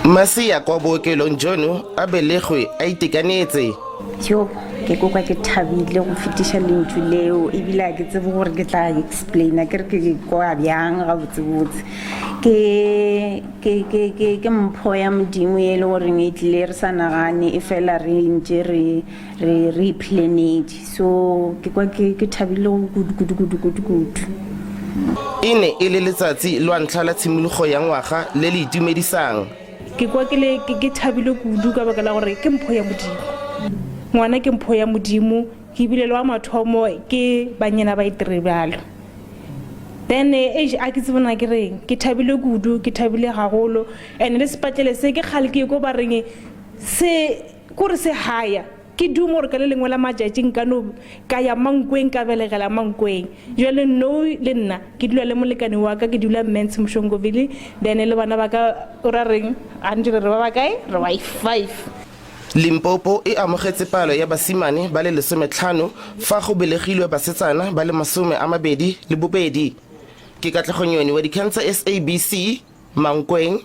Masea kwa bookelong jono a belegwe a itekanetse. Yo, ke kwa ke thabile go fetiša lentšu leo ebile a ke tsebe gore ke tla explaina ke re ke kwa bjang gabotsebotse. Ke, ke, ke, ke, ke mpho ya Modimo ye e le goreng e tlile re sa nagane e fela re ntše re, re, re iplanetše. So ke kwa ke, ke thabile go kudu, kudu, kudu, kudu, kudu. E ne e le letsatsi lwa ntlha la tshimologo ya ngwaga le le itumedisang. Ke kwa ke le, ke, ke thabile kudu ka baka la gore ke mpho ya Modimo. Ngwana ke mpho ya Modimo. Ke bile le wa mathomo ke banyana ba itire bjalo. Then eish a ke tsebe na ke reng. Ke thabile kudu, ke thabile gagolo. And le sepatlele se ke kgale ke ko ba reng se kore se higher. Ke duma gore ka le lengwe la matšatši nka no ka ya Mankweng ka belegela Mankweng. Bjale nou le nna ke dula le molekane wa ka, ke dula Mens Mshongoville, then le bana ba ka o ra reng gantši re re ba bakae? Re ba five. Limpopo e amogetse palo ya basimane ba le lesometlhano fa go belegilwe basetsana ba le 22. Ke Katlego Nyoni wa dikgang tsa SABC, Mankweng.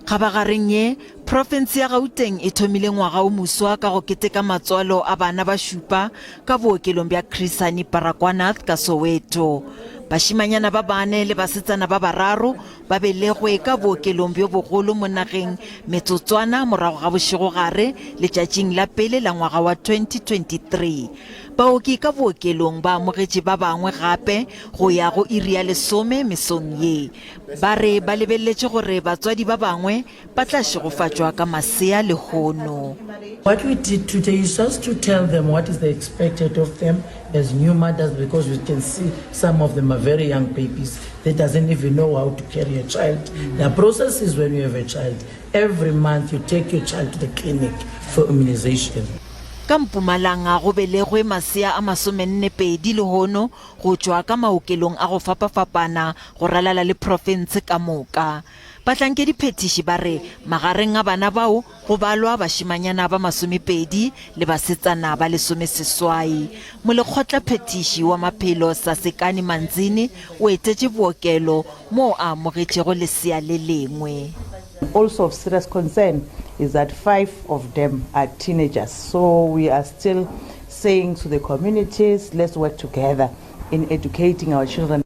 Kgabagareng ye, profense ya Gauteng e thomile ngwaga o moswa ka go keteka matswalo a bana ba šupa ka bookelong bja Chris Hani Baragwanath ka Soweto. Bašemanyana ba bane le basetsana ba bararo ba belegwe ka bookelong bjo bogolo mo nageng metsotswana morago ga bošegogare letšatšing la pele la ngwaga wa 2023. Baoki ka bookelong ba amogetše ba bangwe gape go ya go iri ya lesome mesong ye. Ba re ba lebeleletše gore batswadi ba bangwe ba tla šegofatšwa ka masea lehono. What we did today is just to tell them what is expected of them as new mothers because we can see some of them are very young babies they doesn't even know how to carry a child. There are processes when you have a child. Every month you take your child to the clinic for immunization. Ka Mpumalanga go belegwe masea a masomennepedi lehono go tšwa ka maokelong a go fapafapana go ralala le profense ka moka. Bahlankediphethiši ba re magareng a bana bao go balwa bašemanyana ba masomepedi le basetsana ba lesomeseswai. Molekgotlaphethiši wa maphelo Sasekani Manzini o etetše bookelo moo a amogetšego lesea le lengwe. Also of serious concern is that five of them are teenagers so we are still saying to the communities let's work together in educating our children.